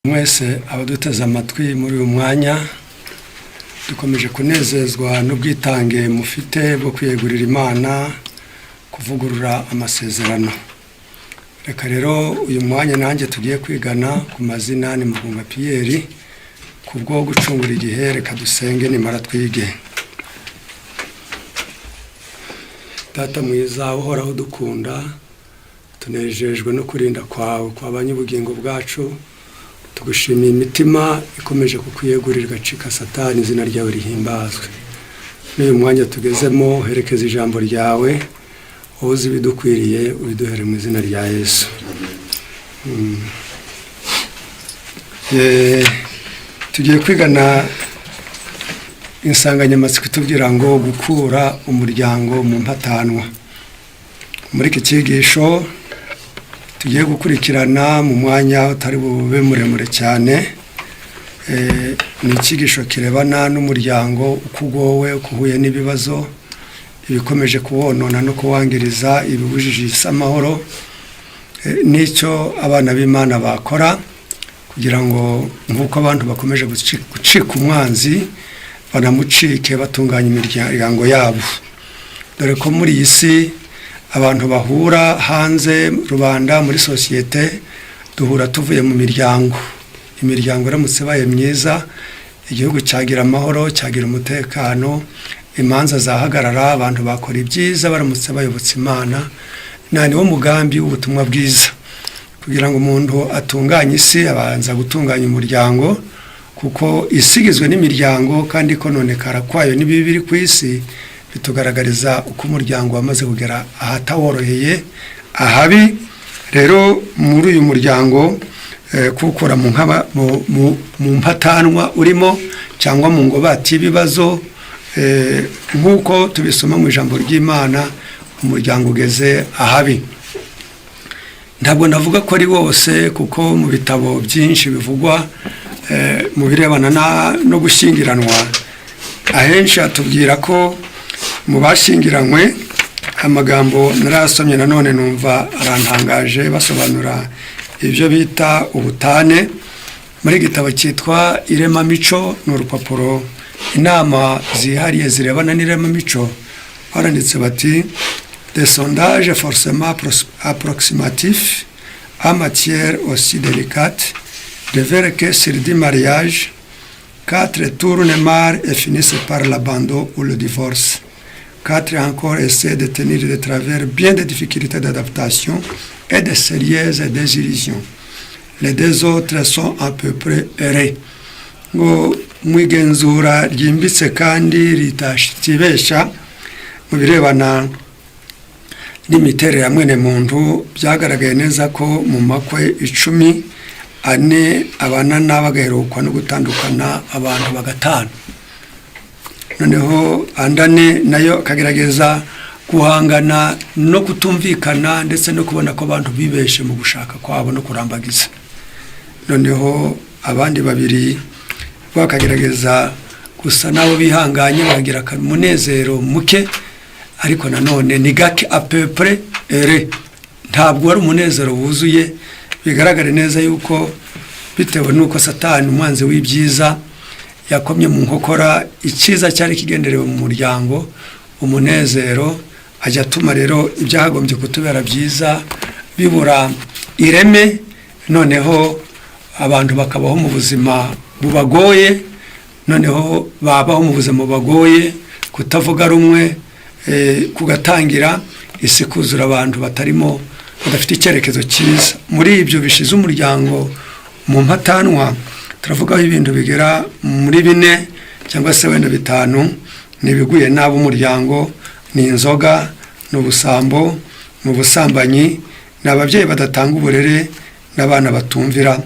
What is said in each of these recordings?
Mwese abaduteze amatwi muri uyu mwanya, dukomeje kunezezwa n'ubwitange mufite bwo kwiyegurira Imana, kuvugurura amasezerano. Reka rero uyu mwanya nanjye tugiye kwigana ku mazina ni Mugunga Pierre. Kubwo gucungura igihe, reka dusenge, nimara twige. Data mwiza uhoraho udukunda, tunejejwe no kurinda kwawe kwabanye ubugingo bwacu. Tugushimiye imitima ikomeje kukwiyegurira igacika Satani. Izina ryawe rihimbazwe. N'uyu mwanya tugezemo, herekeza ijambo ryawe, wowe uzi ibidukwiriye, ubiduhere mu izina rya Yesu. Tugiye kwigana insanganyamatsiko itubwira ngo gukura umuryango mu mpatanwa. Muri iki cyigisho tugiye gukurikirana mu mwanya utari bube muremure cyane, ni icyigisho kirebana n'umuryango, uko ugowe, uko uhuye n'ibibazo, ibikomeje kuwonona no kuwangiriza, ibibujije isi amahoro, n'icyo abana b'Imana bakora kugira ngo nk'uko abantu bakomeje gucika umwanzi, banamucike batunganya imiryango yabo, dore ko muri iyi si abantu bahura hanze, rubanda, muri sosiyete, duhura tuvuye mu miryango. Imiryango iramutse ibaye myiza, igihugu cyagira amahoro, cyagira umutekano, imanza zahagarara, abantu bakora ibyiza baramutse bayobotse Imana. Nta niwo mugambi w'ubutumwa bwiza. Kugira ngo umuntu atunganye isi, abanza gutunganya umuryango, kuko isi igizwe n'imiryango, kandi kononekara kwayo n'ibibi biri ku isi bitugaragariza uko umuryango wamaze kugera ahataworoheye, ahabi. Rero muri uyu muryango, kuwukura mu mpatanwa urimo cyangwa mu ngobati y'ibibazo, nk'uko tubisoma mu ijambo ry'Imana, umuryango ugeze ahabi. Ntabwo navuga ko ari wose, kuko mu bitabo byinshi bivugwa mu birebana no gushyingiranwa, ahenshi hatubwira ko mu bashyingiranywe, amagambo narasomye nanone numva arantangaje, basobanura ibyo bita ubutane muri igitabo cyitwa Iremamico, ni urupapuro, inama zihariye zirebana n'iremamico, baranditse bati: "Des sondages forcément approximatifs en matière aussi délicate révèlent que sur 10 mariages, quatre tournent mal et finissent par l'abandon ou le divorce. Quatre encore essaient de tenir de travers bien des difficultés d'adaptation et de sérieuses désillusions. Les deux autres sont à peu près heureux." Ngo mu igenzura ryimbitse kandi ritibeshya mu birebana n'imiterere ya mwene muntu, byagaragaye neza ko mu makwe 10, ane abana n'abagaherukwa no gutandukana, abantu bagatanu. Noneho andi ane nayo akagerageza guhangana no kutumvikana, ndetse no kubona ko abantu bibeshe mu gushaka kwabo no kurambagiza. Noneho abandi babiri bakagerageza gusa nabo bihanganye, bakagira umunezero muke, ariko nanone ni gake, à peu près heureux, ntabwo wari umunezero wuzuye. Bigaragare neza yuko bitewe n'uko Satani, umwanzi w'ibyiza, yakomye mu nkokora icyiza cyari kigenderewe mu muryango, umunezero, ajya atuma rero ibyahagombye kutubera byiza bibura ireme, noneho abantu bakabaho mu buzima bubagoye. Noneho babaho mu buzima bubagoye, kutavuga rumwe kugatangira, isi kuzura abantu batarimo, badafite icyerekezo cyiza. Muri ibyo bishize umuryango mu mpatanwa, turavugaho ibintu bigera muri bine cyangwa se wenda bitanu. Ni ibiguye nabi umuryango: ni inzoga, ni ubusambo, ni ubusambanyi, ni ababyeyi badatanga uburere n'abana batumvira.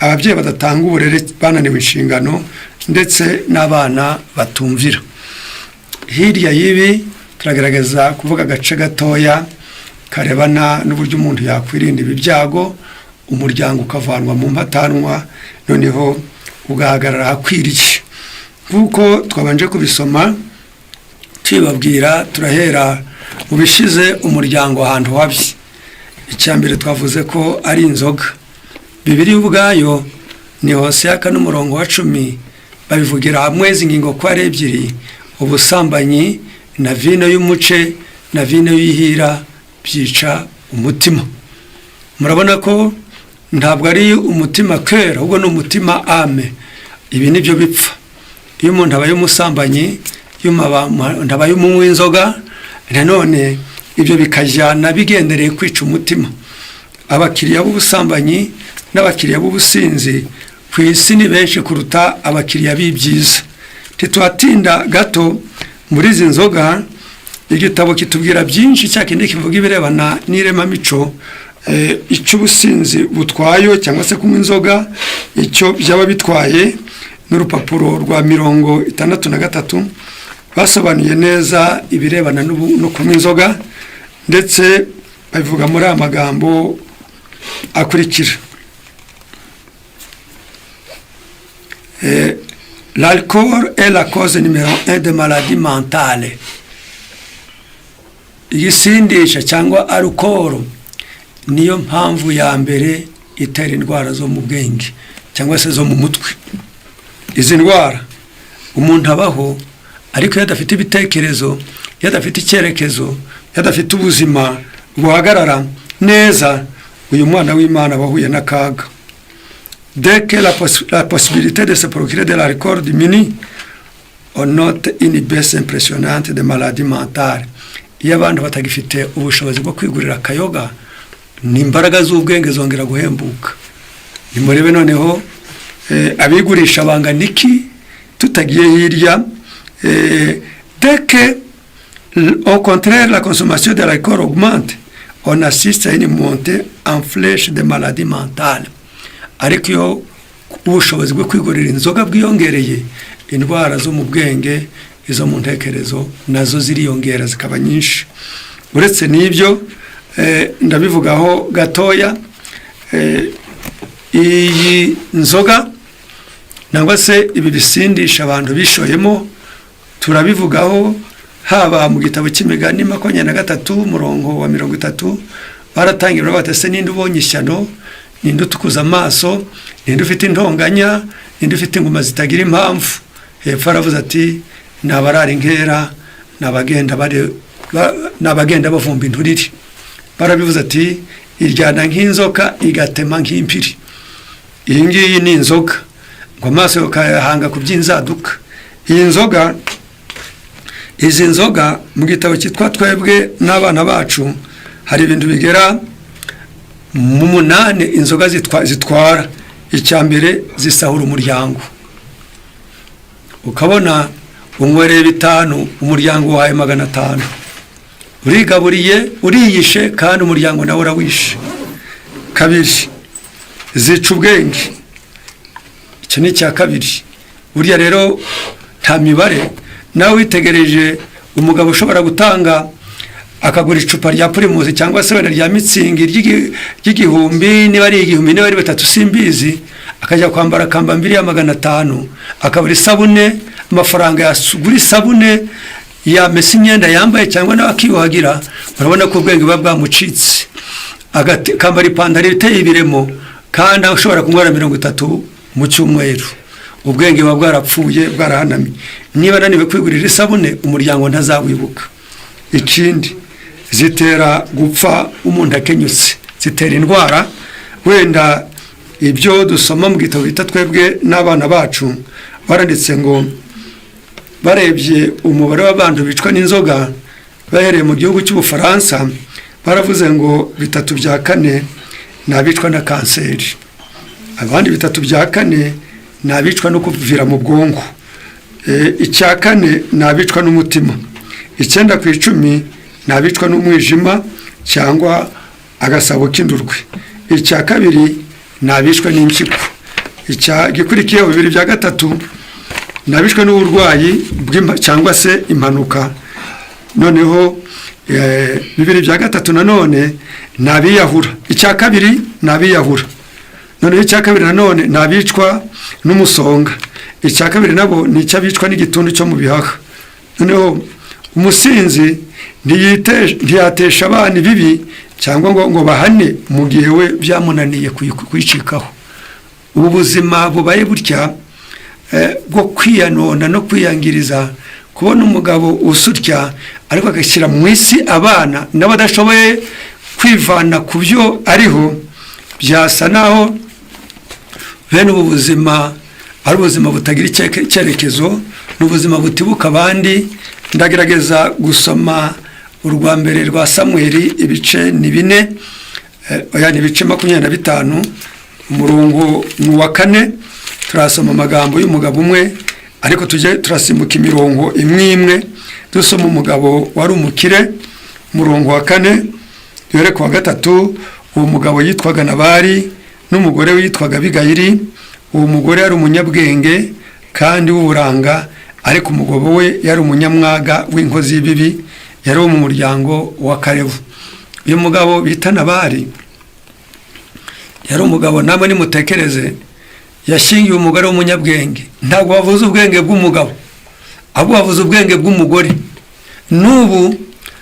Ababyeyi badatanga uburere, bananiwe inshingano, ndetse n'abana batumvira. Hirya y'ibi, turagerageza kuvuga agace gatoya karebana n'uburyo umuntu yakwirinda ibi byago, umuryango ukavanwa mu mpatanwa, noneho ugahagarara ahakwiriye nk'uko twabanje kubisoma tubibabwira. Turahera mu bishize umuryango ahantu habi. Icya mbere twavuze ko ari inzoga. Bibiliya ubwayo ni Hoseya 4 umurongo wa 10, babivugira hamwe izi ngingo ko ari ebyiri: ubusambanyi na vino y'umuce na vino y'ihira byica umutima. Murabona ko ntabwo ari umutima cœur, ahubwo ni umutima, âme. Ibi nibyo bipfa iyo umuntu abaye umusambanyi, iyo umuntu abaye umunywi w'inzoga. Nanone ibyo bikajyana bigendereye kwica umutima. Abakiriya b'ubusambanyi n'abakiriya b'ubusinzi ku isi ni benshi kuruta abakiriya b'ibyiza. Ntituhatinda gato muri izi nzoga. Igitabo kitubwira byinshi, cya kindi kivuga ibirebana n'iremamico, icyo ubusinzi butwaye cyangwa se kunywa inzoga icyo byaba bitwaye, n'urupapuro rwa 63 basobanuye neza ibirebana no kunywa inzoga, ndetse babivuga muri aya magambo akurikira: "L'alcool est la cause numéro 1 de maladie mentale." Igisindisha cyangwa alukoro niyo mpamvu ya mbere itera indwara zo mu bwenge cyangwa se zo mu mutwe. Izi ndwara, umuntu abaho, ariko iyo adafite ibitekerezo, iyo adafite icyerekezo, iyo adafite ubuzima buhagarara neza, uyu mwana w'Imana aba ahuye n'akaga. Dès que la possibilité de se procurer de l'alcool diminue, on note une baisse impressionnante de maladies mentales. Iyo abantu batagifite ubushobozi bwo kwigurira akayoga, ni imbaraga z'ubwenge zongera guhembuka. Nimurebe noneho abigurisha bangana iki, tutagiye hirya. Dès que au contraire la consommation de l'alcool augmente, on assiste à une montée en flèche des maladies mentales. Ariko iyo ubushobozi bwo kwigurira inzoga bwiyongereye, indwara zo mu bwenge, izo mu ntekerezo, nazo ziriyongera zikaba nyinshi. Uretse n'ibyo, ndabivugaho gatoya, iyi nzoga nangwa se ibi bisindisha abantu bishoyemo, turabivugaho haba mu gitabo cy'Imigani 23 umurongo wa 30. Baratangira bati: "Ese ninde ubonye ishyano? Ninde utukuza amaso? Ninde ufite intonganya? Ninde ufite inguma zitagira impamvu?" Hepfo aravuze ati: "Ni abarara inkera, ni abagenda bavumba inturire." Barabivuze ati: "Iryana nk'inzoka, igatema nk'impiri." Iyi ngiyi ni inzoga, ngo amaso ukayahanga ku by'inzaduka. Iyi nzoga, izi nzoga, mu gitabo cyitwa Twebwe n'Abana Bacu hari ibintu bigera mu 8 inzoga zitwara. Icya mbere, zisahura umuryango. Ukabona unywereye 5, umuryango wawe 500, urigaburiye, uriyishe, kandi umuryango nawe urawishe. Kabiri, zica ubwenge. Icyo ni icya kabiri. Burya rero nta mibare, nawe witegereje umugabo ushobora gutanga akagura icupa rya Primus cyangwa se wenda rya Mützig ry'igihumbi, niba ari 1000, niba ari 3, simbizi, akajya kwambara kambambiri ya 500, akabura isabune, amafaranga yagura isabune yamesa imyenda yambaye cyangwa nawe akiyuhagira, urabona ko ubwenge buba bwamucitse. Akambara ipantaro iteye ibiremo kandi ashobora kunywera 30 mu cyumweru. Ubwenge buba bwarapfuye, bwarahanamye. Niba ananiwe kwigurira isabune, umuryango ntazawibuka. Ikindi, zitera gupfa umuntu akenyutse, zitera indwara. Wenda ibyo dusoma mu gitabo bita Twebwe n'Abana Bacu, baranditse ngo barebye umubare w'abantu bicwa n'inzoga bahereye mu gihugu cy'Ubufaransa, baravuze ngo 3/4 ni abicwa na kanseri, abandi 3/4 ni abicwa no kuvira mu bwonko, 4% ni abicwa n'umutima, 9 ku icumi ni abicwa n'umwijima cyangwa agasabo k'indurwe, 2% ni abicwa n'impyiko, gikurikiyeho 2/3 ni abicwa n'uburwayi cyangwa se impanuka, noneho 2/3 nanone ni abiyahura, 2% ni abiyahura, noneho 2% nanone ni abicwa n'umusonga, 2% nabo ni icy'abicwa n'igituntu cyo mu bihaha. Noneho umusinzi ntiyatesha abana ibibi cyangwa ngo bahane mu gihe we byamunaniye kuyicikaho. Ubu buzima bubaye butya bwo kwiyanona no kwiyangiriza, kubona umugabo usutya ariko agashyira mu isi abana n'abadashoboye kwivana ku byo ariho, byasa naho bene ubu buzima ari ubuzima butagira icyerekezo, ni ubuzima butibuka abandi. Ndagerageza gusoma urwa mbere rwa Samweli, ibice ni 4, oya, ni ibice 25, umurongo ni uwa 4. Turasoma amagambo y'umugabo umwe, ariko tujye turasimbuka imirongo imwe imwe, dusoma umugabo wari umukire. Umurongo wa 4 duhere ku wa 3. Uwo mugabo yitwaga Nabari, n'umugore we yitwaga Abigayili. Uwo mugore yari umunyabwenge kandi w'uburanga, ariko umugabo we yari umunyamwaga w'inkozi y'ibibi, yari uwo mu muryango wa Karebu. Uyu mugabo bita Nabari yari umugabo, namwe nimutekereze, yashyingiwe umugore w'umunyabwenge. Ntabwo bavuze ubwenge bw'umugabo, ahubwo bavuze ubwenge bw'umugore. N'ubu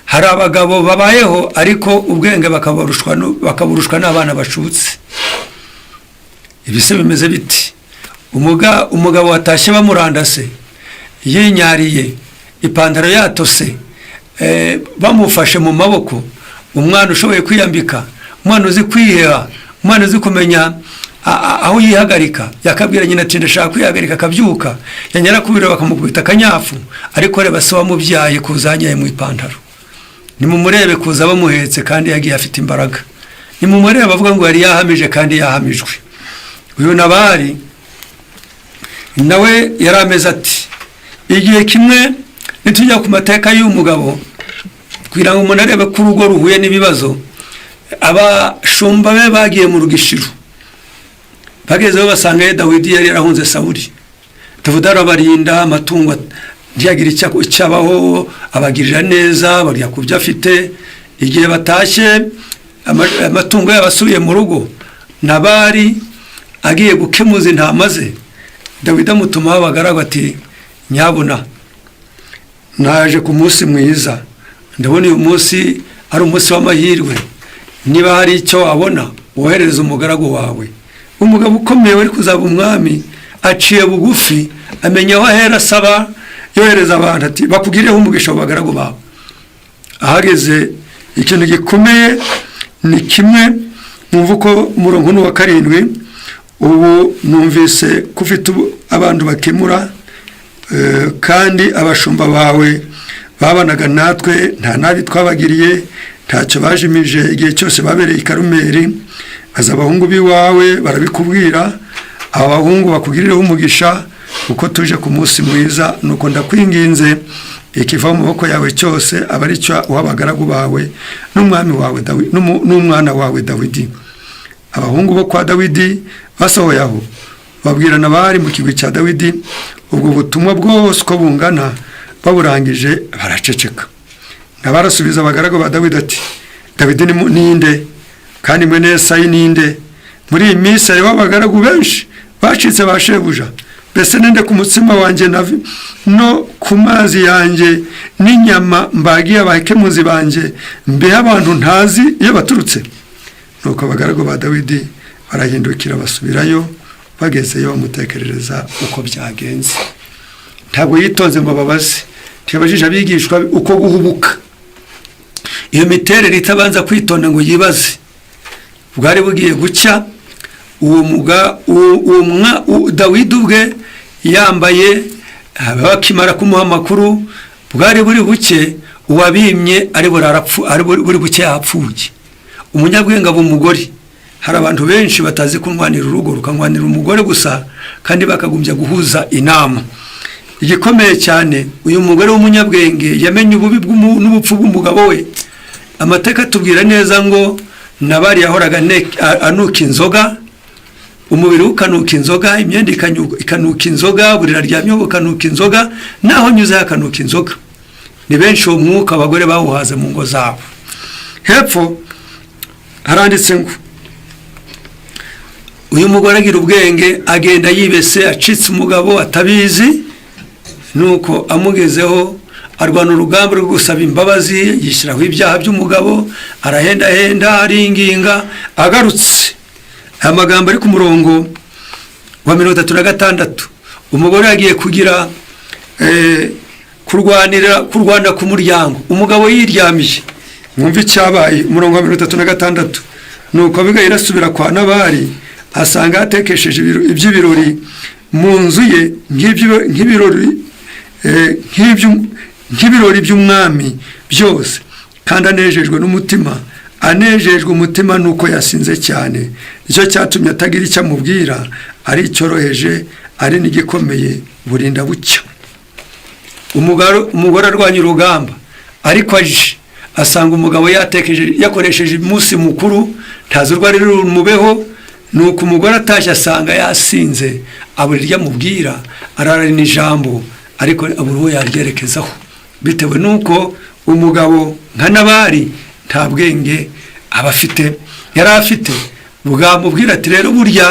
hari abagabo babayeho, ariko ubwenge bakaburushwa n'abana bacutse. Ibise bimeze biti? Umugabo watashye bamurandase, yinyariye, ipantaro yatose, bamufashe mu maboko, umwana ushoboye kwiyambika, umwana uzi kwiheha, umwana uzi kumenya aho yihagarika, yakabwira nyina ati: "Ndashaka kwihagarika," akabyuka, yanyara kubira bakamukubita akanyafu. Ariko reba se wamubyaye kuzanyaye mu ipantaro, nimumurebe kuza bamuhetse kandi yagiye afite imbaraga, nimumurebe avuga ngo yari yahamije kandi yahamijwe. Uyu Nabari nawe yari ameze ati. Igihe kimwe nitujya ku mateka y'uyu mugabo, kugira ngo umuntu arebe ko urugo ruhuye n'ibibazo, abashumba be bagiye mu rugishiro, bagezeho basanga Dawidi yari yarahunze Sawuli. Dawidi arabarinda, amatungo ntiyagira icyo abaho, abagirira neza, barya ku byo afite. Igihe batashye, amatungo yabo asubiye mu rugo, Nabari agiye gukemuza intama ze, Dawidi amutumaho abagaragu ati: "Nyabuna naje ku munsi mwiza, ndabona uyu munsi ari umunsi w'amahirwe. Niba hari icyo wabona, woherereza umugaragu wawe." Umugabo ukomeye wari kuzaba umwami aciye bugufi, amenya aho ahera asaba, yohereza abantu ati: "Bakugirireho umugisha mu bagaragu bawe." Ahageze, ikintu gikomeye ni kimwe. Mwumva uko umurongo ni uwa 7: "Ubu numvise ko ufite abantu bakemura, kandi abashumba bawe babanaga natwe, nta nabi twabagiriye, ntacyo bajimije igihe cyose babereye i Karumeri. Baza abahungu b'iwawe barabikubwira. Aba bahungu bakugirireho umugisha kuko tuje ku munsi mwiza. Nuko ndakwinginze, ikiva mu maboko yawe cyose aba ari cyo uha abagaragu bawe n'umwami wawe n'umwana wawe Dawidi." Abahungu bo kwa Dawidi basohoye aho, babwira Nabari mu kigwi cya Dawidi ubwo butumwa bwose uko bungana. Baburangije baraceceka. Nabarasubiza abagaragu ba Dawidi ati: "Dawidi ninde? Kandi mwene Yesayi ninde? Muri iyi minsi hariho abagaragu benshi bacitse ba shebuja. Mbese ninde ku mutsima wanjye no ku mazi yanjye n'inyama mbagiye abakemuzi banjye, mbeho abantu ntazi iyo baturutse?" Nuko abagaragu ba Dawidi barahindukira basubirayo. Bagezeyo bamutekerereza uko byagenze. Ntabwo yitonze ngo ababaze, ntiyabajije abigishwa uko guhubuka, iyo miterere itabanza kwitonda ngo yibaze. Bwari bugiye gucya, uwo muga uwo Dawidi ubwe yambaye, bakimara kumuha amakuru, bwari buri buke, uwabimye ari burarapfu, ari buri buke yapfuye. Umunyabwenge aba umugore. Hari abantu benshi batazi kunwanira urugo, rukanwanira umugore gusa, kandi bakagumbya guhuza inama. Igikomeye cyane, uyu mugore w'umunyabwenge yamenye ububi n'ubupfu bw'umugabo we. Amateka atubwira neza ngo Nabari yahoraga anuka inzoga, umubiri we ukanuka inzoga, imyenda ikanuka inzoga, buriri aryamyeho bukanuka inzoga, naho nyuze hakanuka inzoga. Ni benshi uwo mwuka abagore bawuhaze mu ngo zabo. Hepfo haranditse ngo uyu mugore agira ubwenge, agenda yibese, acitse umugabo atabizi. Nuko amugezeho arwana urugamba rwo gusaba imbabazi, yishyiraho ibyaha by'umugabo, arahendahenda, aringinga. Agarutse, aya magambo ari ku murongo wa 36, umugore yagiye kugira kurwanira, kurwana ku muryango, umugabo yiryamiye. Mwumve icyabaye, umurongo wa 36: "Nuko Abigayili asubira kwa Nabali, asanga yatekesheje iby'ibirori mu nzu ye nk'ibirori by'umwami byose, kandi anejejwe n'umutima, anejejwe umutima nuko yasinze cyane. Nicyo cyatumye atagira icyo amubwira, ari icyoroheje ari n'igikomeye, burinda bucya." Umugore arwanya urugamba, ariko aje asanga umugabo yatekeje, yakoresheje umunsi mukuru, ntazi urwo ari rumubeho. Nuko umugore atashye asanga yasinze, abura iryo amubwira, ararana ijambo ariko abura uwo yaryerekezaho, bitewe n'uko umugabo nka Nabali nta bwenge aba afite, yari afite bwamubwira ati: "Rero burya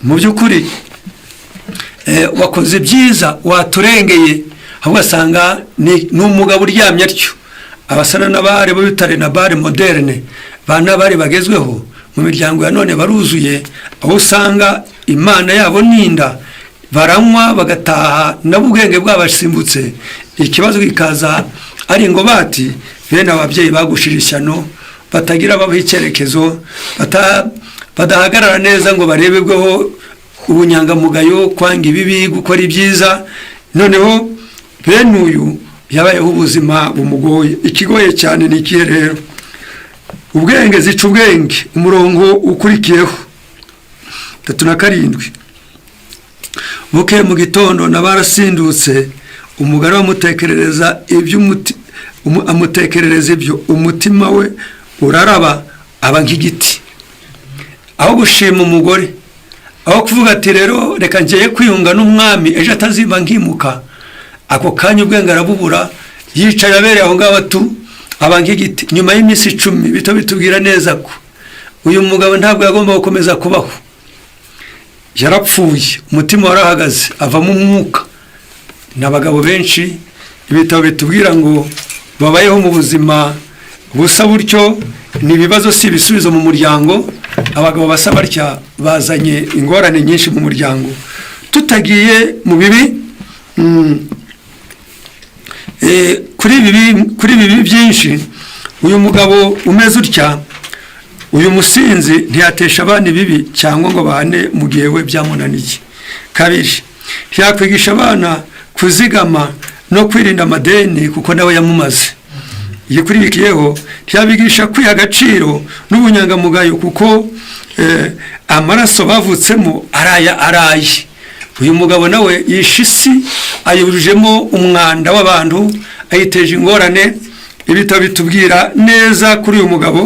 mu by'ukuri wakoze byiza, waturengeye." Ahubwo asanga ni umugabo uryamye atyo. Abasana n'abari bo bitare na bare moderne, ba Nabali bagezweho mu miryango ya none baruzuye, aho usanga imana yabo ninda, baranywa bagataha nabo ubwenge bwabasimbutse, ikibazo kikaza ari ngo bati bene ababyeyi bagushije ishyano, batagira ababaha icyerekezo, badahagarara neza ngo barebebweho ubunyangamugayo, kwanga ibibi, gukora ibyiza. Noneho bene uyu yabayeho ubuzima bumugoye. Ikigoye cyane ni ikihe rero? Ubwenge zica ubwenge. Umurongo ukurikiyeho, 37: "Bukeye mu gitondo nabarasindutse, umugore amutekerereza iby'umuti, amutekerereza ibyo, umutima we uraraba, aba nk'igiti." Aho gushima umugore, aho kuvuga ati: "Rero reka ngiye kwiyunga n'umwami, ejo atazimba nkimuka," ako kanya ubwenge arabubura, yicaye abereye aho ngaho atu, aba nk'igiti. Nyuma y'iminsi 10, bito bitubwira neza ko uyu mugabo ntabwo yagomba gukomeza kubaho, yarapfuye, umutima warahagaze, avamo umwuka. Ni abagabo benshi ibitabo bitubwira ngo babayeho mu buzima busa butyo. Ni ibibazo, si ibisubizo mu muryango. Abagabo basa batya bazanye ingorane nyinshi mu muryango. Tutagiye mu bibi, kuri bibi byinshi, uyu mugabo umeze utya, uyu musinzi, ntiyatesha abana ibibi cyangwa ngo bahane mu gihe we byamunaniye. Kabiri, ntiyakwigisha abana kuzigama no kwirinda amadeni kuko nawe yamumaze. Igikurikiyeho, ntiyabigisha kwiha agaciro n'ubunyangamugayo kuko amaraso bavutsemo araya araye. Uyu mugabo nawe yishe isi, ayujujemo umwanda w'abantu, ayiteje ingorane. Ibitabo bitubwira neza kuri uyu mugabo.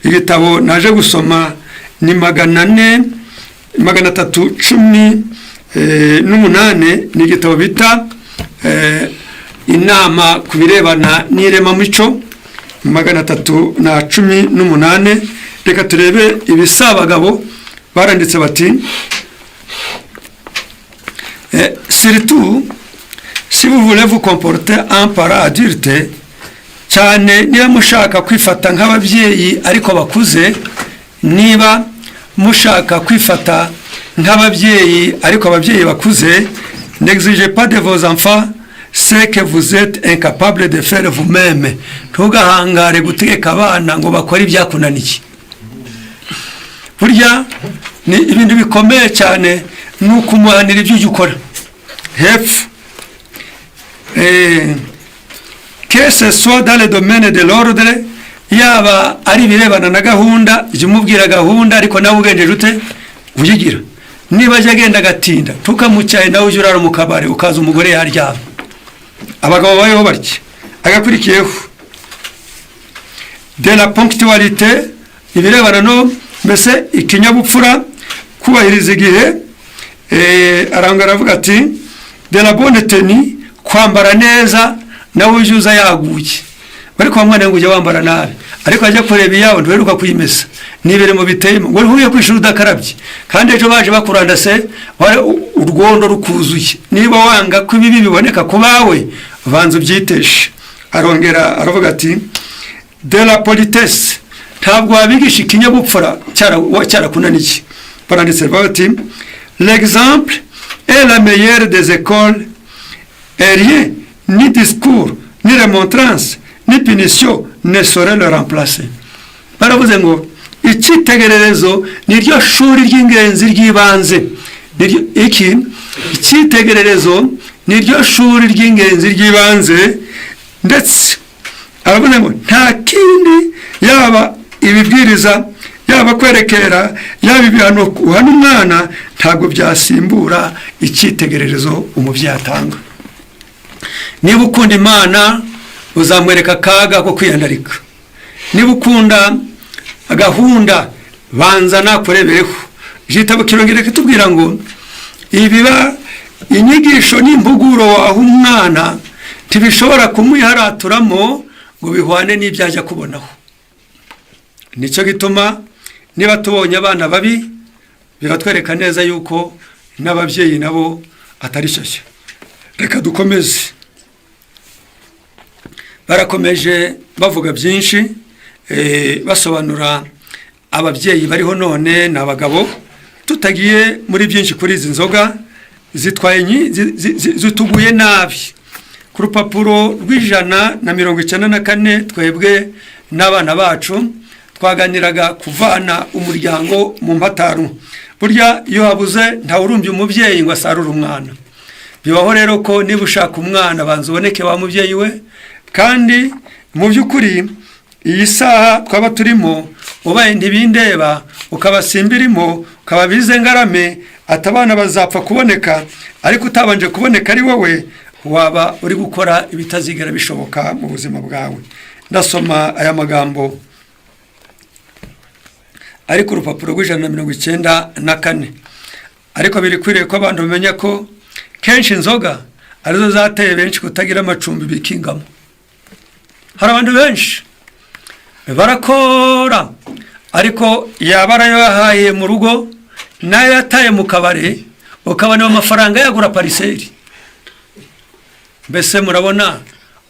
Ibitabo naje gusoma ni 400, 318. Ni igitabo bita inama ku birebana n'iremamico, 318. Reka turebe ibisabagabo baranditse bati: "Surtout si vous voulez vous comporter en parent adulte", cyane niba mushaka kwifata nk'ababyeyi ariko bakuze, niba mushaka kwifata nk'ababyeyi ariko ababyeyi bakuze, "n'exigez pas de vos enfants ce que vous êtes incapable de faire vous-même." Ntugahangare gutegeka abana ngo bakore ibyakunaniye. Burya ni ibintu bikomeye cyane, ni ukumuhanira ibyo ujya ukora. Hepfo, "que ce soit dans le domaine de l'ordre", yaba ari ibirebana na gahunda, jya umubwira gahunda ariko nawe ugenjeje ute uyigira. Niba ajya agenda agatinda, ntukamucyahe, nawe ujya urara mu kabari ukaza umugore yaryama. Abagabo babayeho batya. Agakurikiyeho, "de la ponctualité", ibirebana no mbese ikinyabupfura, kubahiriza igihe. Aranga aravuga ati: "De la bonne tenue", kwambara neza, nawe ujya uza yaguye, ariko wa mwana ngo ujya wambara nabi, ariko ajya kureba iyawe ntuheruka kuyimesa, ni ibiremo biteyemo, ngo uhuye ku ishuri udakarabye, kandi ejo baje bakurandase urwondo rukuzuye. Niba wanga ko ibibi biboneka ku bawe, banza ubyiteshe. Arongera aravuga ati: "De la politesse", ntabwo wabigisha ikinyabupfura cyarakunaniye. Baranditse bati "L'exemple est la meilleure des écoles et rien, ni discours, ni remontrance, ni punition ne saurait le remplacer." Baravuze ngo icyitegererezo ni ryo shuri ry'ingenzi ry'ibanze. Iki icyitegererezo ni ryo shuri ry'ingenzi ry'ibanze. Ndetse aravuze ngo nta kindi, yaba ibibwiriza, yaba kwerekera, yaba ibihano uhana umwana, ntabwo byasimbura icyitegererezo umubyeyi atanga. Niba ukunda Imana, uzamwereka akaga ko kwiyandarika. Niba ukunda gahunda, banza nakurebereho. Igitabo kirongera kitubwira ngo ibiba inyigisho n'impuguro waha umwana ntibishobora kumwiharaturamo ngo bihwane n'ibyo ajya kubonaho. Nicyo gituma niba tubonye abana babi, biratwereka neza yuko n'ababyeyi nabo atari shyashya. Reka dukomeze. Barakomeje bavuga byinshi, basobanura ababyeyi bariho none ni abagabo. Tutagiye muri byinshi kuri izi nzoga zitwaye zituguye nabi, ku rupapuro rw'194, twebwe n'abana bacu twaganiraga kuvana umuryango mu mpatanu. Burya iyo habuze ntawurumbye umubyeyi ngo asarure umwana. Bibaho rero ko niba ushaka umwana, banza uboneke wa mubyeyi we. Kandi mu by'ukuri iyi saha twaba turimo, ubaye ntibindeba, ukaba simbirimo, ukaba bize ngarame, ati abana bazapfa kuboneka, ariko utabanje kuboneka ari wowe, waba uri gukora ibitazigera bishoboka mu buzima bwawe. Ndasoma aya magambo ari ku rupapuro rw'194: "Ariko birikwiriye ko abantu bamenya ko kenshi inzoga arizo zateye benshi kutagira amacumbi bikingamo." Hari abantu benshi barakora, ariko yaba arayahaye mu rugo n'ayo yataye mu kabari, ukabona amafaranga yagura parcelle. Mbese murabona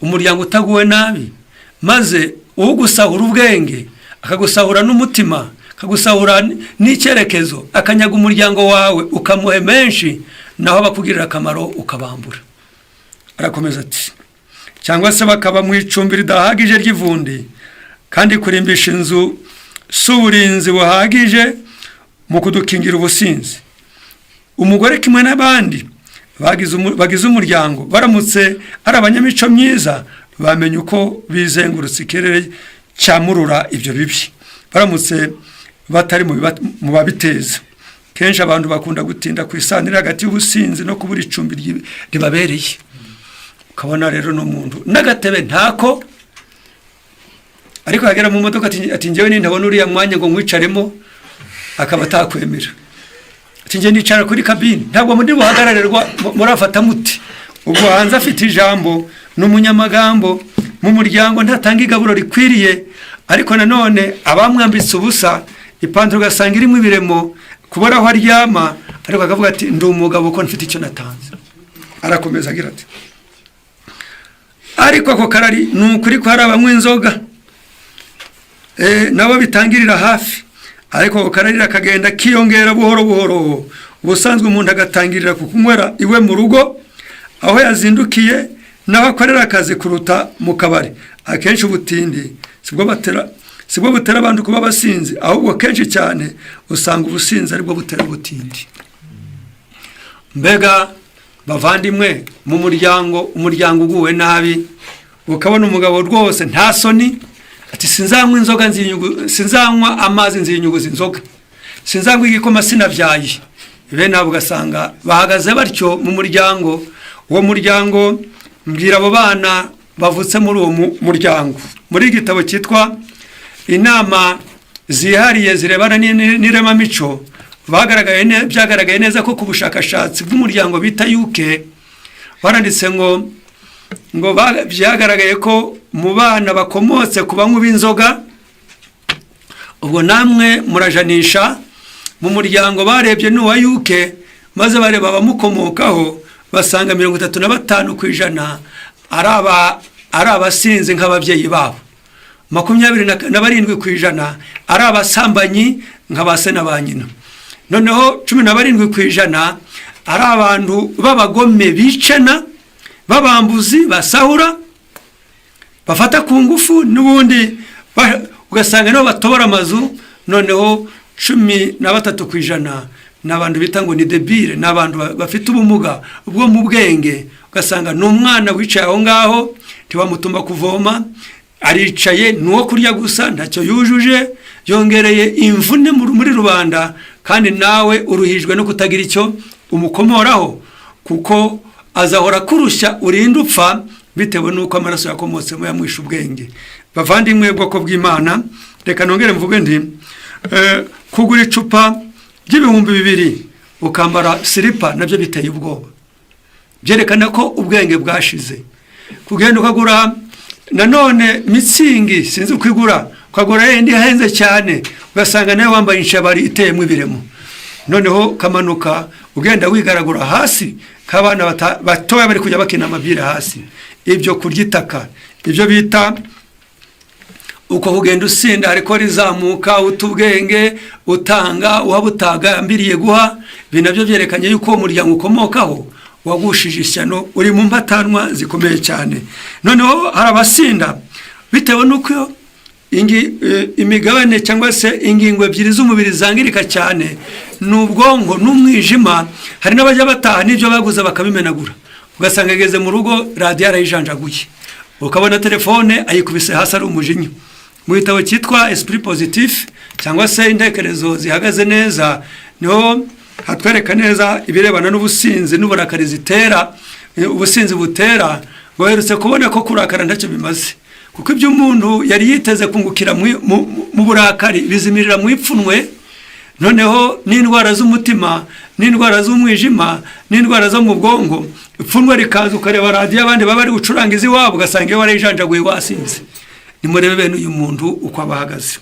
umuryango utaguwe nabi, maze ugusahura ubwenge, akagusahura n'umutima, akagusahura n'icyerekezo, akanyaga umuryango wawe, ukamuhe menshi, naho abakugirira akamaro ukabambura. Arakomeza ati: "Cyangwa se bakaba mu icumbi ridahagije ry'ivundi, kandi kurimbisha inzu si uburinzi buhagije mu kudukingira ubusinzi. Umugore kimwe n'abandi bagize umuryango, baramutse ari abanyamico myiza, bamenya uko bizengurutse ikirere cyamurura ibyo bibi, baramutse batari mu babiteza. Kenshi abantu bakunda gutinda ku isano iri hagati y'ubusinzi no kubura icumbi ribabereye." Ukabona rero n'umuntu n'agatebe ntako, ariko yagera mu modoka ati "Njyewe nintabona uriya mwanya ngo nkwicaremo," akaba atakwemera, ati "Njye nicara kuri cabine, ntabwo muri buhagararerwa." Murafata muti ubwo hanze afite ijambo, ni umunyamagambo mu muryango, ntatanga igaburo rikwiriye, ariko nanone abamwambitse ubusa, ipantaro ugasanga irimo ibiremo, kubura aho aryama, ariko akavuga ati "Ndi umugabo ko mfite icyo natanze." Arakomeza agira ati: "Ariko ako karari ni ukuri ko hari abanywa inzoga nabo bitangirira hafi, ariko ako kararira kagenda kiyongera buhoro buhoro. Ubusanzwe umuntu agatangirira ku kunywera iwe mu rugo, aho yazindukiye n'aho akorera akazi, kuruta mu kabari. Akenshi ubutindi sibwo butera abantu kuba abasinzi, ahubwo kenshi cyane usanga ubusinzi aribwo butera ubutindi." Mbega bavandimwe, mu muryango, umuryango uguwe nabi, ukabona umugabo rwose nta soni, ati "Sinzanywa inzoga, sinzanywa amazi nzinyuguza inzoga, sinzanywa igikoma sinabyaye." Bene abo ugasanga bahagaze batyo mu muryango. Uwo muryango, mbwira abo bana bavutse muri uwo muryango. Muri igitabo cyitwa Inama Zihariye Zirebana n'Iremamico, byagaragaye neza ko ku bushakashatsi bw'umuryango bita yuke, baranditse ngo byagaragaye ko mu bana bakomotse ku banywi b'inzoga, ubwo namwe murajanisha, mu muryango barebye ni uwa yuke, maze bareba abamukomokaho, basanga 35% ari abasinzi nk'ababyeyi babo, 27% ari abasambanyi nka ba se na ba nyina. Noneho 17% ari abantu b'abagome, bicana, b'abambuzi, basahura, bafata ku ngufu, n'ubundi ugasanga nibo batobora amazu. Noneho 13% ni abantu bita ngo ni débiles, ni abantu bafite ubumuga bwo mu bwenge. Ugasanga ni umwana wicaye aho ngaho, ntibamutumba kuvoma, aricaye, ni uwo kurya gusa, ntacyo yujuje, yongereye imvune muri rubanda, kandi nawe uruhijwe no kutagira icyo umukomoraho, kuko azahora kurushya urinda upfa, bitewe n'uko amaraso yakomotsemo yamwishe ubwenge. Bavandimwe, bwoko bw'Imana, reka nongere mvuge nti kugura icupa ry'ibihumbi 2 ukambara silipa nabyo biteye ubwoba, byerekana ko ubwenge bwashize. Kugenda ukagura nanone Mützig, sinzi uko igura, ukagura yindi ihenze cyane, ugasanga nawe wambaye inshabari iteyemo ibiremo, noneho ukamanuka ugenda wigaragura hasi k'abana batoya bari kujya bakina amabwire hasi. Ibyo kurya itaka, ibyo bita uko kugenda usinda, ariko rizamuka, uta ubwenge, utanga uba utagambiriye guha. Ibi nabyo byerekanye yuko uwo muryango ukomokaho wagushije ishyano, uri mu mpatanwa zikomeye cyane. Noneho hari abasinda bitewe n'uko imigabane cyangwa se ingingo ebyiri z'umubiri zangirika cyane, ni ubwonko n'umwijima. Hari n'abajya bataha n'ibyo baguze bakabimenagura, ugasanga ageze mu rugo radiyo arayijanjaguye, ukabona telefone ayikubise hasi, ari umujinya. Mu gitabo cyitwa Esprit Positif cyangwa se Intekerezo Zihagaze Neza, niho hatwereka neza ibirebana n'ubusinzi n'uburakari zitera, ubusinzi butera. Ngo baherutse kubona ko kurakara ntacyo bimaze, kuko ibyo umuntu yari yiteze kungukira mu burakari bizimirira mu ipfunwe. Noneho n'indwara z'umutima, n'indwara z'umwijima, n'indwara zo mu bwonko, ipfunwe rikaza, ukareba radiyo abandi baba bari gucuranga iz'iwabo, ugasanga iyo warayijanjaguye wasinze. Nimurebe bene uyu muntu uko aba ahagaze.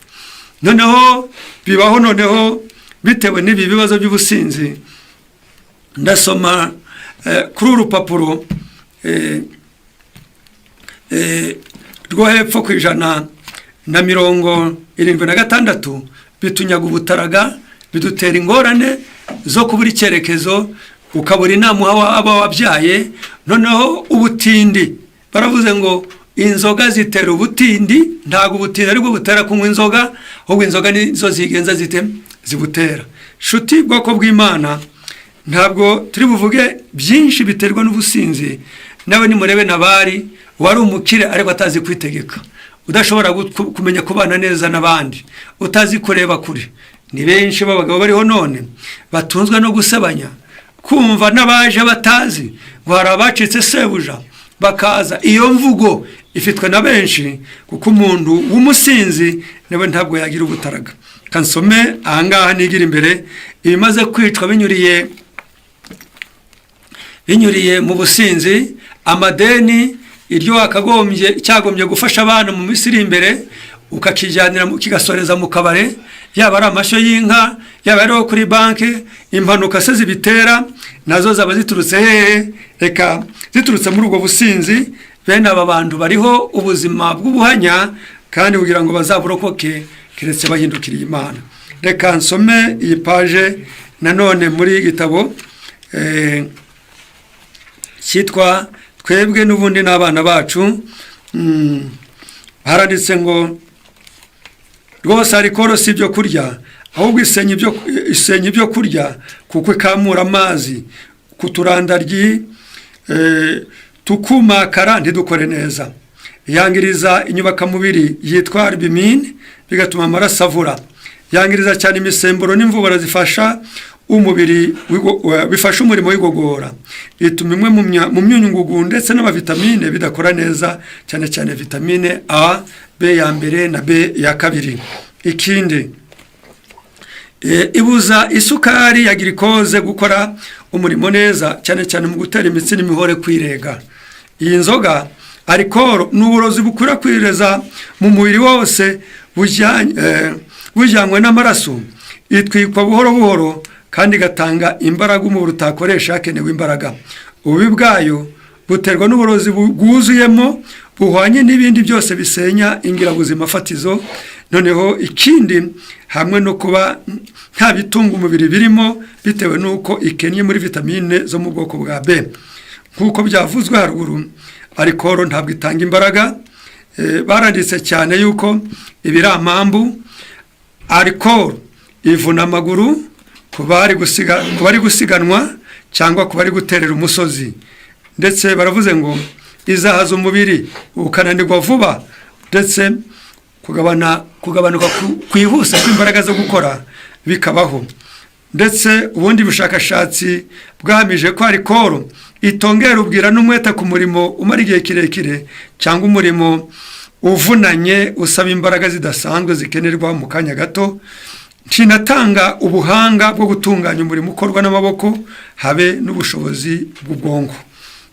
Noneho bibaho, noneho bitewe n'ibi bibazo by'ubusinzi, ndasoma kuri uru rupapuro rwo hepfo ku 176, bitunyaga ubutaraga, bidutera ingorane zo kubura icyerekezo, ukabura inama uha aba wabyaye. Noneho ubutindi, baravuze ngo inzoga zitera ubutindi. Ntabwo ubutindi aribwo butera kunywa inzoga, ahubwo inzoga nizo zigenza zite? Zibutera. Shuti, bwoko bw'Imana, ntabwo turi buvuge byinshi biterwa n'ubusinzi. Nawe nimurebe Nabari, wari umukire ariko atazi kwitegeka, udashobora kumenya kubana neza n'abandi, utazi kureba kure. Ni benshi b'abagabo bariho none batunzwe no gusebanya, kumva n'abaje batazi ngo hari abacitse sebuja bakaza. Iyo mvugo ifitwe na benshi, kuko umuntu w'umusinzi nawe ntabwo yagira ubutaraga. Kansome ahangaha nigira imbere ibimaze kwicwa binyuriye mu businzi: amadeni, iryo wakagombye cyagombye gufasha abana mu minsi iri imbere, ukakijyanira kigasoreza mu kabare, yaba ari amashyo y'inka, yaba ari kuri banki. Impanuka se zibitera nazo zaba ziturutse hehe? Reka ziturutse muri ubwo businzi. Bene aba bantu bariho ubuzima bw'ubuhanya, kandi kugira ngo bazaburokoke keretse bahindukiriye Imana. Reka nsome iyi page nanone muri gitabo cyitwa Twebwe n'ubundi n'Abana Bacu. Haranditse ngo rwose alcool si ibyo kurya, ahubwo isenya ibyo kurya, kuko ikamura amazi ku turandaryi, tukumakara, ntidukore neza. Yangiriza inyubakamubiri yitwa albumine, bigatuma amaraso avura. Yangiriza cyane imisemburo n'imvubura zifasha umubiri bifasha umurimo w'igogora. Ituma imwe mu myunyungugu ndetse n'amavitamine bidakora neza, cyane cyane vitamine A, B ya mbere na B ya kabiri. Ikindi, ibuza isukari ya glucose gukora umurimo neza, cyane cyane mu gutera imitsi n'imihore kwirega. Iyi nzoga alcool ni uburozi bukwirakwiriza mu mubiri wose bujyanywe n'amaraso. Itwikwa buhoro buhoro kandi igatanga imbaraga umubiri utakoresha hakenewe imbaraga. Ububi bwayo buterwa n'uburozi bwuzuyemo, buhwanye n'ibindi byose bisenya ingirabuzima fatizo. Noneho ikindi, hamwe no kuba nta bitunga umubiri birimo, bitewe n'uko ikennye muri vitamine zo mu bwoko bwa B. Nk'uko byavuzwe haruguru, alcool ntabwo itanga imbaraga. Baranditse cyane yuko ibiramambu alcool ivuna amaguru ku bari gusiganwa cyangwa ku bari guterera umusozi. Ndetse baravuze ngo izahaza umubiri ukananirwa vuba, ndetse kugabanuka kwihuse kw'imbaraga zo gukora bikabaho. Ndetse ubundi bushakashatsi bwahamije ko alcool itongera ubwira n'umwete ku murimo umara igihe kirekire cyangwa umurimo uvunanye usaba imbaraga zidasanzwe zikenerwa mu kanya gato. Ntinatanga ubuhanga bwo gutunganya umurimo ukorwa n'amaboko, habe n'ubushobozi bw'ubwonko.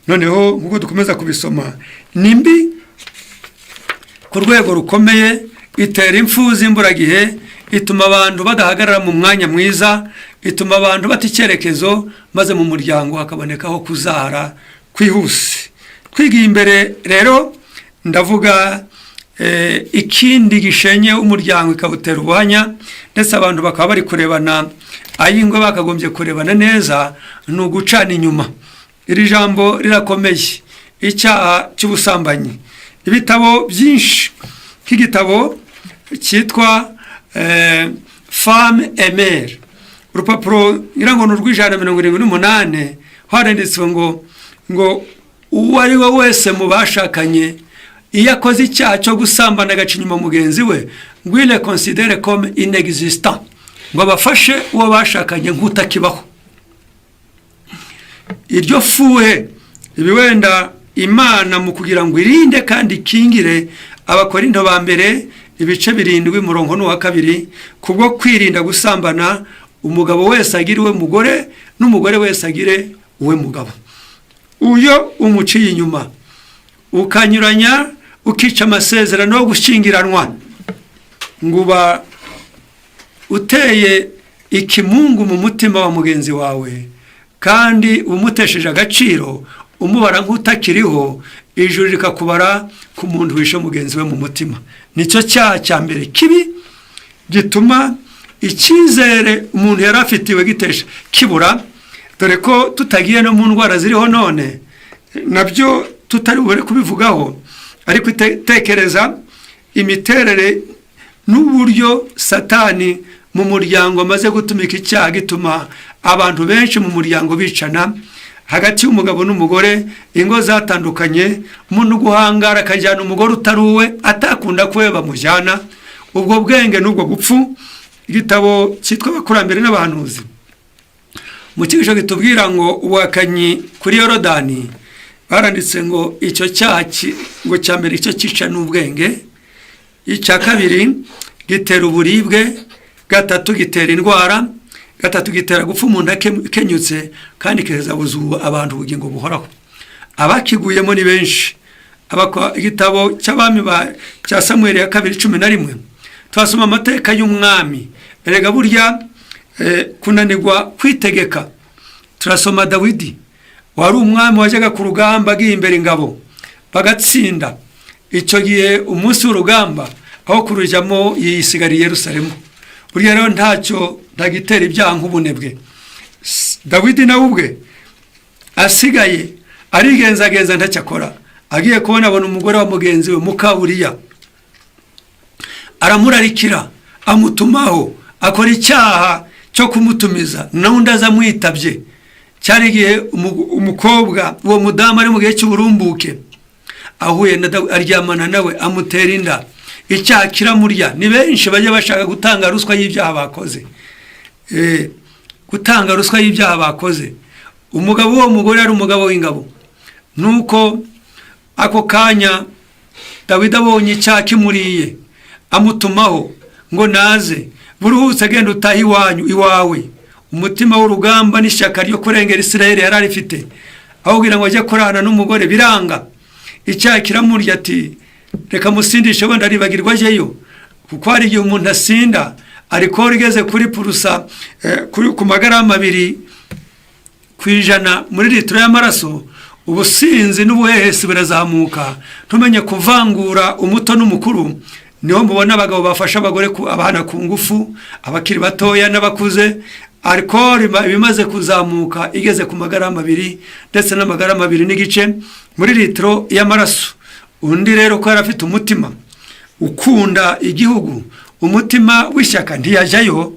Noneho nk'uko dukomeza kubisoma, ni mbi ku rwego rukomeye, itera impfu z'imburagihe, ituma abantu badahagarara mu mwanya mwiza, ituma abantu bata icyerekezo, maze mu muryango hakabonekaho kuzahara kwihuse. Twigiye imbere rero, ndavuga ikindi gishenye umuryango, ikawutera ubuhanya, ndetse abantu bakaba bari kurebana ay'ingwe bakagombye kurebana neza, ni ugucana inyuma. Iri jambo rirakomeye, icyaha cy'ubusambanyi. Ibitabo byinshi, nk'igitabo cyitwa Femme et Mère, urupapuro ngira ngo ni urw'178, haranditswe ngo uwo ari we wese mu bashakanye iyo akoze icyaha cyo gusambana, agaca inyuma mugenzi we, ngo il considère comme inexistant, ngo abafashe uwo bashakanye nk'utakibaho. Iryo fuhe, ibi wenda Imana mu kugira ngo irinde kandi ikingire, Abakorinto ba mbere ibice 7, umurongo n'uwa 2: kubwo kwirinda gusambana, umugabo wese agire uwe mugore, n'umugore wese agire uwe mugabo. Uyo umuciye inyuma, ukanyuranya, ukica amasezerano yo gushyingiranwa, ngo uba uteye ikimungu mu mutima wa mugenzi wawe, kandi umutesheje agaciro, umubara nk'utakiriho. Ijuru rikakubara ku muntu wishe mugenzi we mu mutima. Nicyo cyaha cya mbere kibi gituma icyizere umuntu yari afitiwe gitesha kibura, dore ko tutagiye no mu ndwara ziriho none, nabyo tutari bubure kubivugaho. Ariko tekereza imiterere n'uburyo Satani mu muryango amaze gutumika icyaha gituma abantu benshi mu muryango bicana hagati y'umugabo n'umugore, ingo zatandukanye, umuntu guhangara akajyana umugore utari uwe, atakunda ko we bamujyana. Ubwo bwenge n'ubwo gupfu. Igitabo cyitwa Abakurambere n'Abahanuzi, mu cyigisho kitubwira ngo ubuhakanyi kuri Yorodani, baranditse ngo icyo cyaha ngo cya mbere icyo cyica n'ubwenge, icya kabiri gitera uburibwe, gatatu gitera indwara, gatatu gitera gupfa umuntu akenyutse, kandi kikazabuza abantu ubugingo buhoraho. Abakiguyemo ni benshi. Igitabo cy'Abami cya Samweli ya kabiri 11, twasoma amateka y'umwami. Erega burya kunanirwa kwitegeka. Turasoma Dawidi wari umwami wajyaga ku rugamba agiye imbere ingabo bagatsinda. Icyo gihe umunsi w'urugamba, aho kurujyamo yisigariye i Yerusalemu. Burya rero ntacyo ntagitera ibyaha nk'ubunebwe. Dawidi nawe ubwe asigaye arigenzagenza, ntacyo akora. Agiye kubona, abona umugore wa mugenzi we mukaburiya, aramurarikira, amutumaho, akora icyaha cyo kumutumiza, n'undi aza amwitabye. Cyari igihe umukobwa, uwo mudamu ari mu gihe cy'uburumbuke, ahuye na Dawidi, aryamana nawe, amutera inda, icyaha kiramurya. Ni benshi bajya bashaka gutanga ruswa y'ibyaha bakoze. Gutanga ruswa y'ibyaha bakoze. Umugabo w'uwo mugore yari umugabo w'ingabo. Nuko ako kanya Dawidi abonye icyaha kimuriye, amutumaho ngo naze buruhutse, agenda utaha iwanyu iwawe. Umutima w'urugamba n'ishyaka ryo kurengera Isirayeli yari arifite, aho kugira ngo ajye kurana n'umugore biranga, icyaha kiramurya. Ati: "Reka musindishe, wenda aribagirwa ajyeyo." Kuko hari igihe umuntu asinda alcool igeze kuri purusa kuri ku magarama 2% muri litiro y'amaraso, ubusinzi n'ubuhehesi birazamuka, ntumenye kuvangura umuto n'umukuru. Niho mubona abagabo bafasha abagore abana ku ngufu, abakiri batoya n'abakuze. Alcool ibimaze kuzamuka, igeze ku magarama 2 ndetse n'amagarama 2.5 muri litiro y'amaraso. Undi rero, ko yari afite umutima ukunda igihugu, umutima w'ishyaka, ntiyajyayo.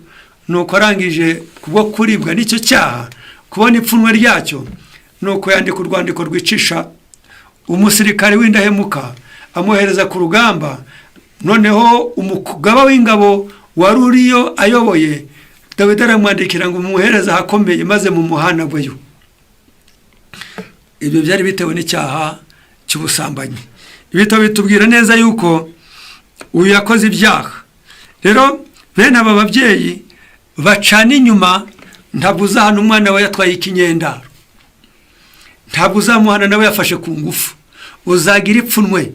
Nuko arangije, kubwo kuribwa n'icyo cyaha, kubona ipfunwe ryacyo, nuko yandika urwandiko rwicisha umusirikare w'indahemuka, amwohereza ku rugamba. Noneho umugaba w'ingabo wari uriyo ayoboye Dawidi aramwandikira ngo umuhereze ahakomeye, maze mu muhanagweyo. Ibyo byari bitewe n'icyaha cy'ubusambanyi. Ibitabo bitubwira neza yuko uyu yakoze ibyaha. Rero bene aba babyeyi bacana inyuma, ntabwo uzahana umwana we yatwaye ikinyendaro, ntabwo uzamuhana nawe yafashe ku ngufu. Uzagira ipfunwe.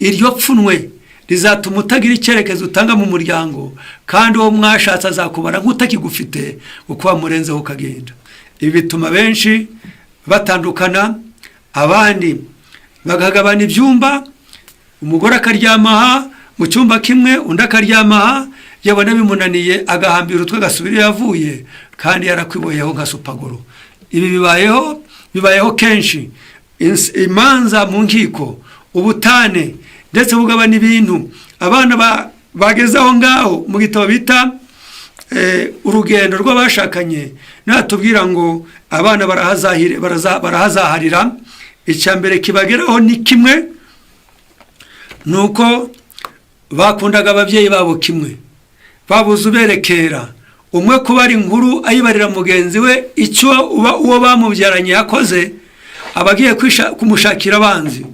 Iryo pfunwe rizatuma utagira icyerekezo utanga mu muryango, kandi uwo mwashatse azakubara nk'utakigufite, kuko wamurenzeho ukagenda. Ibi bituma benshi batandukana, abandi bakagabana ibyumba, umugore akaryama aha mu cyumba kimwe, undi akaryama aha. Yabona bimunaniye, agahambira utwe, agasubira iyo yavuye, kandi yarakwiboyeho nka supagoro. Ibi bibayeho kenshi. Imanza mu nkiko, ubutane, ndetse bugabana ibintu, abana bageze aho ngaho. Mu gitabo bita Urugendo rw'Abashakanye natubwira ngo abana barahazaharira. Icya mbere kibageraho ni kimwe, ni uko bakundaga ababyeyi babo kimwe, babuze uberekera. Umwe kubara inkuru ayibarira mugenzi we, icyo uwo bamubyaranye yakoze, aba agiye kumushakira abanzi.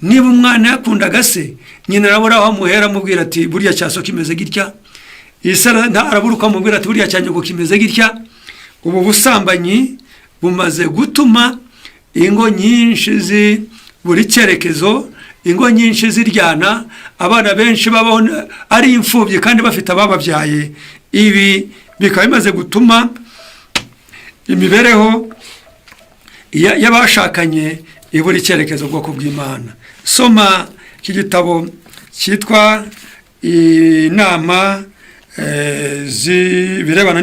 Niba umwana yakundaga se, nyina arabura aho amuhera amubwira ati: "Burya cyaso kimeze gitya." Isi arabura uko amubwira ati: "Burya cya nyoko kimeze gitya." Ubu busambanyi bumaze gutuma ingo nyinshi buri cyerekezo, ingo nyinshi ziryana, abana benshi babaho ari imfubyi kandi bafite abababyaye. Ibi bikaba bimaze gutuma imibereho y'abashakanye ibura icyerekezo. Bwoko bw'Imana, soma iki gitabo cyitwa Inama Zibirebana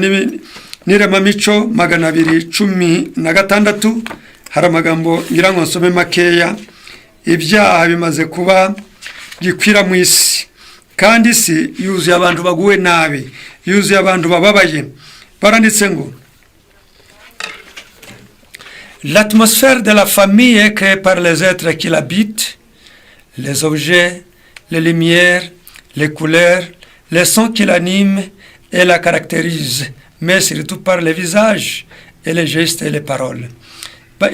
n'Iremamico 216. Hari amagambo ngira ngo nsome makeya. Ibyaha bimaze kuba gikwira mu isi, kandi isi yuzuye abantu baguwe nabi, yuzuye abantu bababaye. Baranditse ngo: "L'atmosphère de la famille est créée par les êtres qui l'habitent, les objets, les lumières, les couleurs, les sons qui l'animent et la caractérisent, mais surtout par les visages et les gestes et les paroles."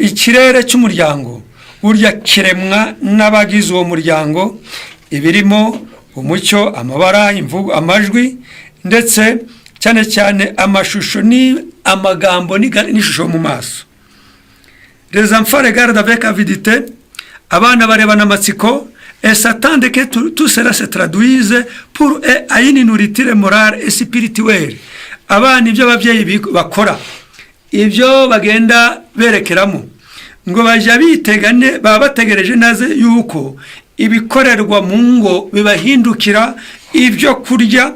Ikirere cy'umuryango burya kiremwa n'abagize uwo muryango, ibirimo umucyo, amabara, imvugo, amajwi, ndetse cyane cyane amashusho ni amagambo n'ishusho mu maso. "Les enfants regardent avec avidité", abana barebana amatsiko, "et s'attendent que tout cela se traduise pour eux à une nourriture morale et spirituelle." Abana, ibyo ababyeyi bakora, ibyo bagenda berekeramo, ngo bajya bitega baba bategereje neza yuko ibikorerwa mu ngo bibahindukira ibyo kurya,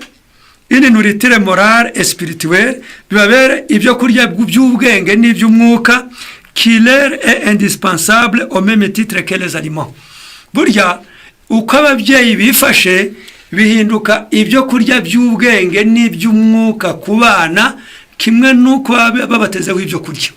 une nourriture morale et spirituelle, bibabere ibyo kurya by'ubwenge n'iby'umwuka, qui leur est indispensable au même titre que les aliments. Burya uko ababyeyi bifashe bihinduka ibyo kurya by'ubwenge n'iby'umwuka ku bana, kimwe n'uko baba babatezeho ibyo kurya.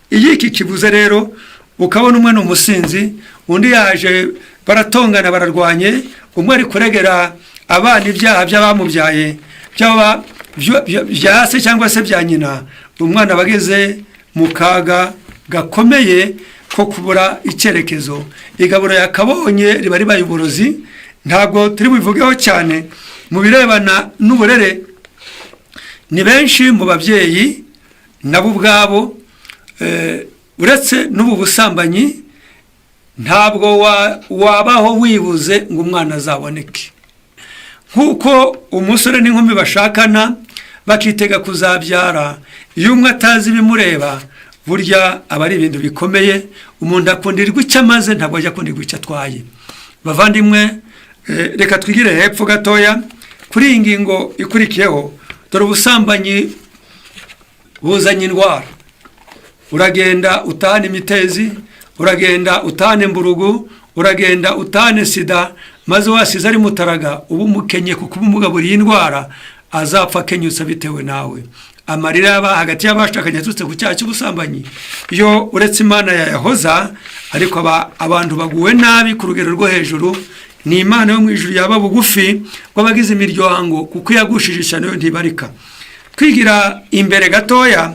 Iyo iki kibuze rero, ukabona umwe ni umusinzi, undi yaje baratongana, bararwanye, umwe ari kuregera abana ibyaha by'abamubyaye, byaba bya se cyangwa se bya nyina, umwana aba ageze mu kaga gakomeye ko kubura icyerekezo. Igaburo yakabonye riba ribaye uburozi. Ntabwo turi bubivugeho cyane. Mu birebana n'uburere, ni benshi mu babyeyi nabo ubwabo, uretse n'ubu busambanyi, ntabwo wabaho wibuze ngo umwana azaboneke. Nk'uko umusore n'inkumi bashakana bakitega kuzabyara, iyo umwe atazi ibimureba, burya aba ari ibintu bikomeye. Umuntu akundirwa icyo amaze, ntabwo ajya akundirwa icyo atwaye. Bavandimwe, Reka twigire hepfo gatoya kuri iyi ngingo ikurikiyeho. Dore ubusambanyi buzanye indwara. Uragenda utahane imitezi, uragenda utahane mburugu, uragenda utahane sida, maze wasize ari mutaraga uba umukenye, kuko umugaburiye indwara, azapfa akenyutse bitewe nawe. Amarira yaba hagati y'abashakanye aturutse ku cyaha cy'ubusambanyi, iyo uretse Imana yayahoza. Ariko abantu baguwe nabi ku rugero rwo hejuru. Ni Imana yo mu ijuru yaba bugufi bw'abagize imiryango, kuko yagushije ishyano yo ntibarika. Twigira imbere gatoya,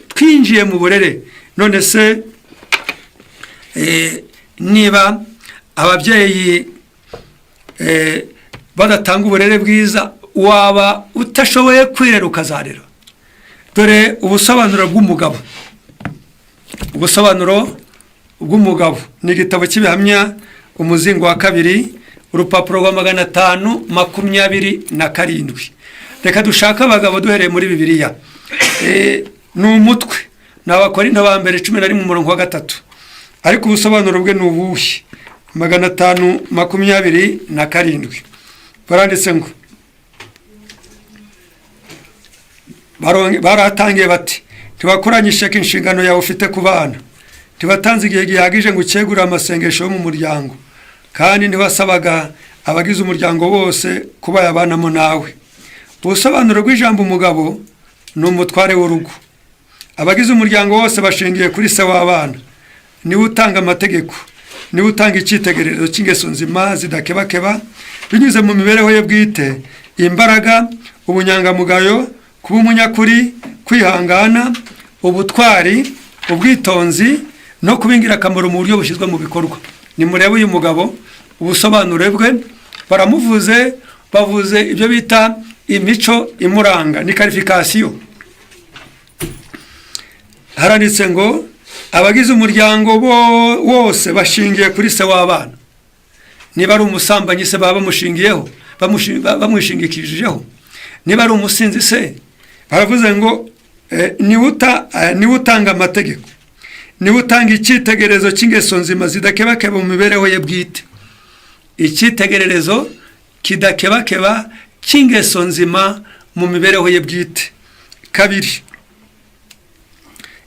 twinjiye mu burere. None se niba ababyeyi badatanga uburere bwiza, waba utashoboye kwirera ukazarera? Dore ubusobanuro bw'umugabo. Ubusobanuro bw'umugabo ni igitabo cy'Ibihamya, umuzingo wa kabiri, urupapuro rwa 527. Reka dushake abagabo duhereye muri Bibiliya. Ni umutwe, ni Abakorinto ba mbere 11, umurongo wa 3. Ariko ubusobanuro bwe ni ubuhe? 527 baranditse ngo baratangiye bati: "Ntiwakoranye ishyaka inshingano yawe ufite ku bana, ntiwatanze igihe gihagije ngo ukegure amasengesho yo mu muryango, kandi ntiwasabaga abagize umuryango bose kuba yabanamo nawe." Ubusobanuro bw'ijambo umugabo ni umutware w'urugo. Abagize umuryango wose bashingiye kuri se w'abana. Niwe utanga amategeko, niwe utanga icyitegererezo cy'ingeso nzima zidakebakeba binyuze mu mibereho ye bwite: imbaraga, ubunyangamugayo, kuba umunyakuri, kwihangana, ubutwari, ubwitonzi no kuba ingirakamaro mu buryo bushyizwe mu bikorwa. Nimurebe uyu mugabo, ubusobanuro bwe baramuvuze, bavuze ibyo bita imico imuranga, ni qualification. Haranditse ngo abagize umuryango wose bashingiye kuri se w'abana. Niba ari umusambanyi se, baba bamushingiyeho, bamwishingikirijeho. Niba ari umusinzi se, baravuze ngo niwe utanga amategeko, niwe utanga icyitegererezo cy'ingeso nzima zidakebakeba mu mibereho ye bwite. Icyitegererezo kidakebakeba cy'ingeso nzima mu mibereho ye bwite. Kabiri,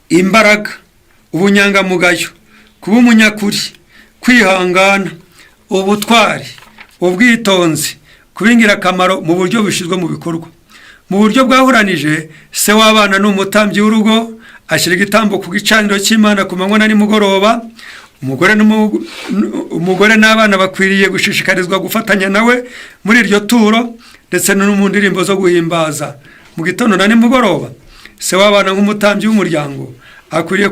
imbaraga, ubunyangamugayo, kuba umunyakuri, kwihangana, ubutwari, ubwitonzi, kuba ingirakamaro mu buryo bushyizwe mu bikorwa. Mu buryo bwahuranije, se w'abana ni umutambyi w'urugo, ashyira igitambo ku gicaniro cy'Imana ku manywa na nimugoroba. Umugore n'abana bakwiriye gushishikarizwa gufatanya nawe muri iryo turo, ndetse no mu ndirimbo zo guhimbaza mu gitondo na nimugoroba. Se w'abana nk'umutambyi w'umuryango akwiriye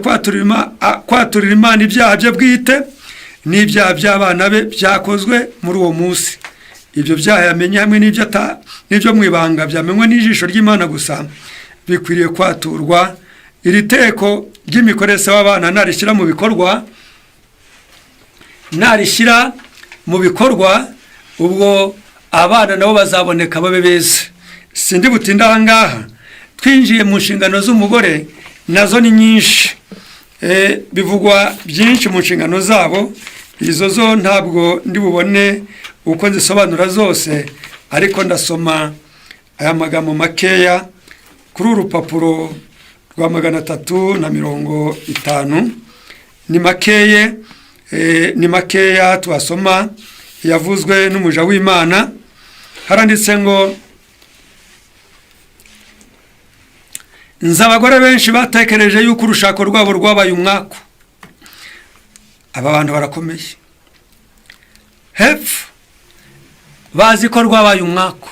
kwaturira Imana ibyaha bye bwite n'ibyaha by'abana be byakozwe muri uwo munsi. Ibyo byaha yamenye hamwe n'ibyo mu ibanga byamenywe n'ijisho ry'Imana gusa bikwiriye kwaturwa. Iri teko ry'imikorere w'abana narishyira mu bikorwa, ubwo abana nabo bazaboneka babe beza. Sindi butinde aha ngaha. Twinjiye mu nshingano z'umugore, nazo ni nyinshi. Bivugwa byinshi mu nshingano zabo. Izo zo ntabwo ndi bubone uko nzisobanura zose, ariko ndasoma aya magambo makeya kuri uru rupapuro rwa 350. Ni makeye, ni makeya twasoma yavuzwe n'umuja w'Imana. Haranditse ngo: "Nzi abagore benshi batekereje yuko urushako rwabo rwabaye umwaku." Aba bantu barakomeye. Hepfo bazi ko rwabaye umwaku.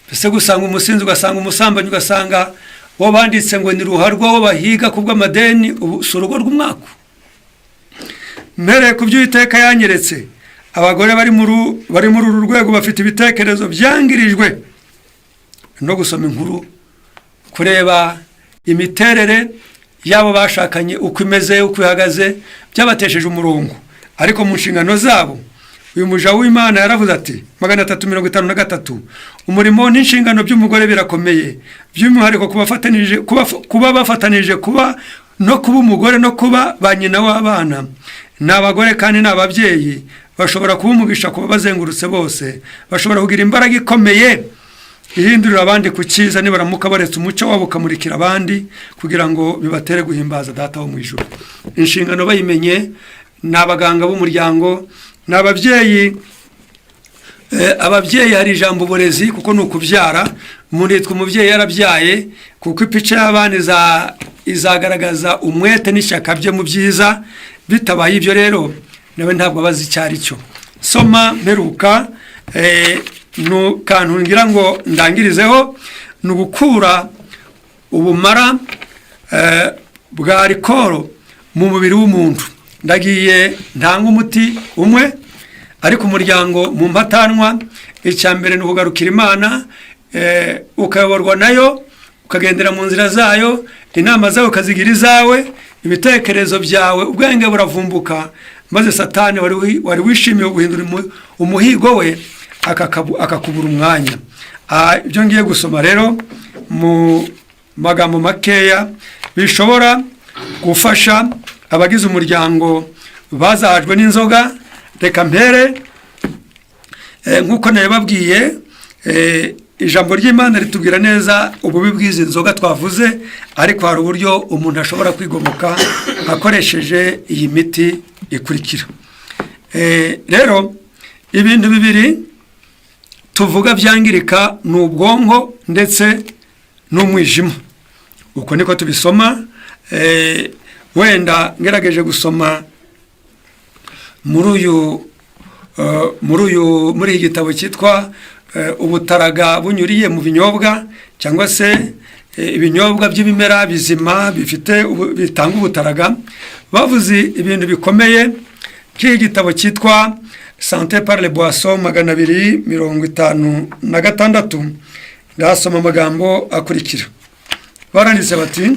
Mbese gusanga umusinzi, ugasanga umusambanyi, ugasanga uwo banditse ngo ni ruharwa, wo bahiga kubw'amadeni, ubu si urugo rw'umwaku? "Mpereye ku byo Uwiteka yanyeretse, abagore bari muri uru rwego bafite ibitekerezo byangirijwe no gusoma inkuru, kureba imiterere y'abo bashakanye uko imeze, uko ihagaze, byabatesheje umurongo. Ariko mu nshingano zabo, uyu muja w'Imana yaravuze ati, 353: 'Umurimo n'inshingano by'umugore birakomeye, by'umwihariko kuba bafatanije kuba no kuba umugore no kuba ba nyina w'abana. Ni abagore kandi ni ababyeyi. Bashobora kuba umugisha ku bazengurutse bose. Bashobora kugira imbaraga ikomeye ihindurira abandi ku cyiza nibaramuka baretse umucyo wabo ukamurikira abandi, kugira ngo bibatere guhimbaza Data wo mu ijuru. Inshingano bayimenye, ni abaganga b'umuryango, ni ababyeyi. Ababyeyi, hari ijambo uburezi, kuko ni ukubyara. Umuntu yitwa umubyeyi yarabyaye, kuko ipica y'abana izagaragaza umwete n'ishyaka bye mu byiza. Bitabaye ibyo rero, nawe ntabwo abazi icyo ari cyo. Soma mperuka, kantu ngira ngo ndangirizeho, ni ugukura ubumara bwa alcool mu mubiri w'umuntu. Ndagiye ntanga umuti umwe, ariko umuryango mu mpatanwa, icya mbere ni ukugarukira Imana, ukayoborwa nayo, ukagendera mu nzira zayo, inama zawe ukazigira izawe, ibitekerezo byawe, ubwenge buravumbuka, maze Satani wari wishimiye guhindura umuhigo we akakubura umwanya. Ibyo ngiye gusoma rero mu magambo makeya bishobora gufasha abagize umuryango bazahajwe n'inzoga. Reka mpere, nk'uko nabibabwiye, ijambo ry'Imana ritubwira neza ububi bw'izi nzoga twavuze, ariko hari uburyo umuntu ashobora kwigoboka akoresheje iyi miti ikurikira. Rero ibintu bibiri tuvuga byangirika ni ubwonko ndetse n'umwijima. Uko niko tubisoma. Wenda ngerageje gusoma muri iki gitabo cyitwa Ubutaraga bunyuriye mu binyobwa, cyangwa se ibinyobwa by'ibimera bizima bifite bitanga ubutaraga, bavuze ibintu bikomeye. Nk'iki gitabo cyitwa Santé par les boissons, 256, ndasoma amagambo akurikira. Baranditse bati: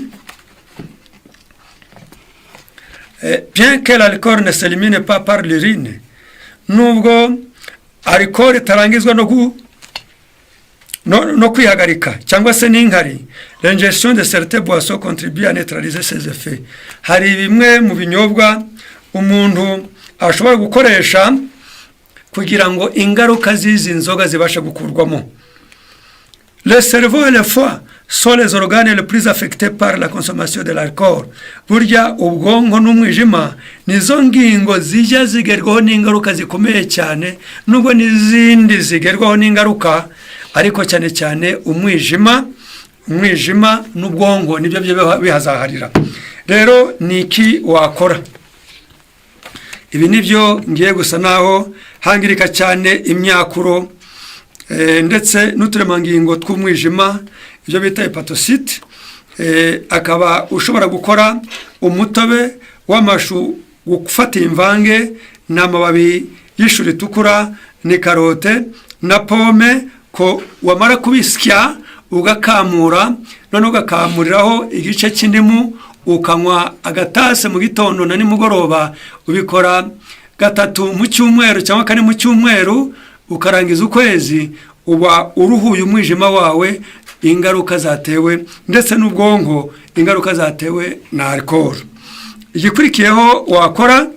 "Bien que l'alcool ne s'élimine pas par l'urine", nubwo alcool itarangizwa no kwihagarika cyangwa se n'inkari, "l'ingestion de certaines boissons contribue à neutraliser ses effets". Hari bimwe mu binyobwa umuntu ashobora gukoresha kugira ngo ingaruka z'izi nzoga zibashe gukurwamo. "Le cerveau et le foie sont les organes les plus affectés par la consommation de l'alcool." Burya ubwonko n'umwijima nizo ngingo zijya zigerwaho n'ingaruka zikomeye cyane, nubwo n'izindi zigerwaho n'ingaruka, ariko cyane cyane umwijima n'ubwonko nibyo byo bihazaharira. Rero ni iki wakora? Ibi nibyo ngiye gusa naho hangirika cyane imyakuro ndetse n'uturemangingo tw'umwijima, ibyo bita hépatocytes. Akaba ushobora gukora umutobe w'amashu, gufata imvange n'amababi y'ishu ritukura, ni carotte na pomme, ko wamara kubisya ugakamura, noneho ugakamuriraho igice cy'indimu, ukanywa agatase mu gitondo na nimugoroba. Ubikora gatatu mu cyumweru cyangwa kane mu cyumweru, ukarangiza ukwezi, uba uruhuye umwijima wawe ingaruka zatewe, ndetse n'ubwonko ingaruka zatewe na alcool. Igikurikiyeho wakora,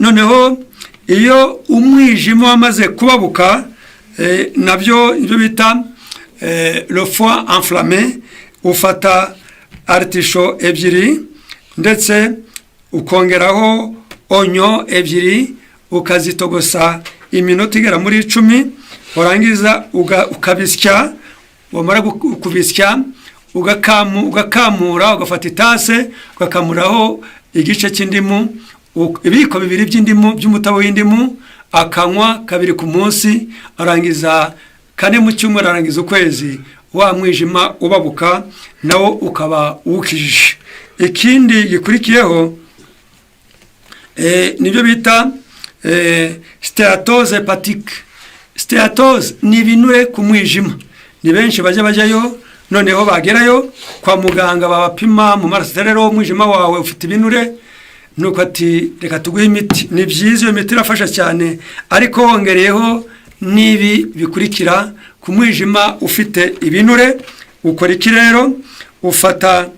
noneho iyo umwijima wamaze kubabuka, nabyo ibyo bita le foie enflammé, ufata artichaut ebyiri ndetse ukongeraho oignon ebyiri, ukazitogosa iminota igera muri 10, warangiza ukabisya. Wamara kubisya, ugakamura, ugafata itase ugakamuraho igice cy'indimu, ibiyiko bibiri by'indimu, by'umutobe w'indimu, akanywa kabiri ku munsi, arangiza kane mu cyumweru, arangiza ukwezi, wa mwijima ubabuka nawo ukaba uwukijije. Ikindi gikurikiyeho nibyo bita stéatose hépatique. Stéatose ni ibinure ku mwijima. Ni benshi bajya bajyayo, noneho bagerayo kwa muganga, babapima mu maraso, rero umwijima wawe ufite ibinure, nuko ati: "Reka tuguhe imiti." Ni byiza, iyo miti irafasha cyane, ariko wongereyeho n'ibi bikurikira. Ku mwijima ufite ibinure ukora iki rero? Ufata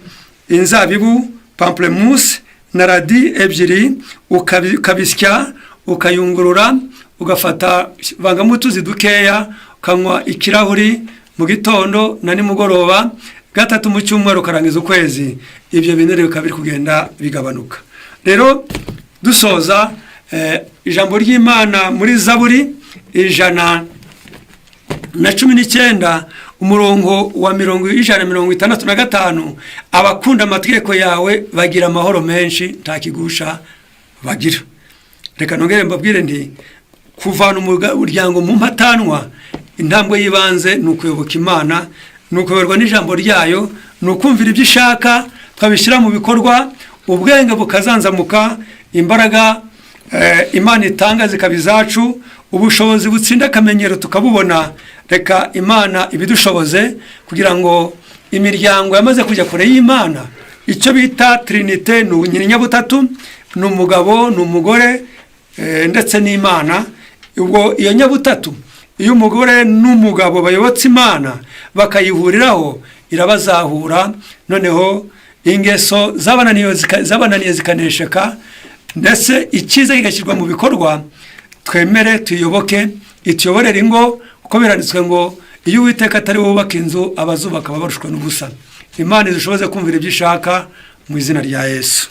inzabibu, pamplemousse. na radis 2, ukabisya, ukayungurura, ugafata vangamo utuzi dukeya, ukanywa ikirahuri mu gitondo na nimugoroba 3 mu cyumweru, ukarangiza ukwezi, ibyo binure bikaba biri kugenda bigabanuka. Rero dusoza, ijambo ry'Imana muri Zaburi 119, umurongo wa 165: "Abakunda amategeko yawe bagira amahoro menshi, nta kigusha bagira." Reka nongere mbabwire nti kuvana umuryango mu mpatanwa, intambwe y'ibanze ni ukuyoboka Imana, ni ukuyoborwa n'ijambo ryayo, ni ukumvira ibyo ishaka, twabishyira mu bikorwa, ubwenge bukazanzamuka, imbaraga Imana itanga zikaba izacu, ubushobozi butsinda akamenyero tukabubona. Reka Imana ibidushoboze kugira ngo imiryango yamaze kujya kure y'Imana, icyo bita trinité, ni nyabutatu, ni umugabo, ni umugore, ndetse n'Imana. Ubwo iyo nyabutatu, iyo umugore n'umugabo bayobotse Imana bakayihuriraho, irabazahura, noneho ingeso zabananiye zikanesheka, ndetse icyiza kigashyirwa mu bikorwa. Twemere tuyoboke, ituyoborere ingo, kuko biranditswe ngo iyo Uwiteka atari wubaka inzu, abazubaka baba barushwa n'ubusa. Imana izishoboze kumvira ibyo ishaka mu izina rya Yesu.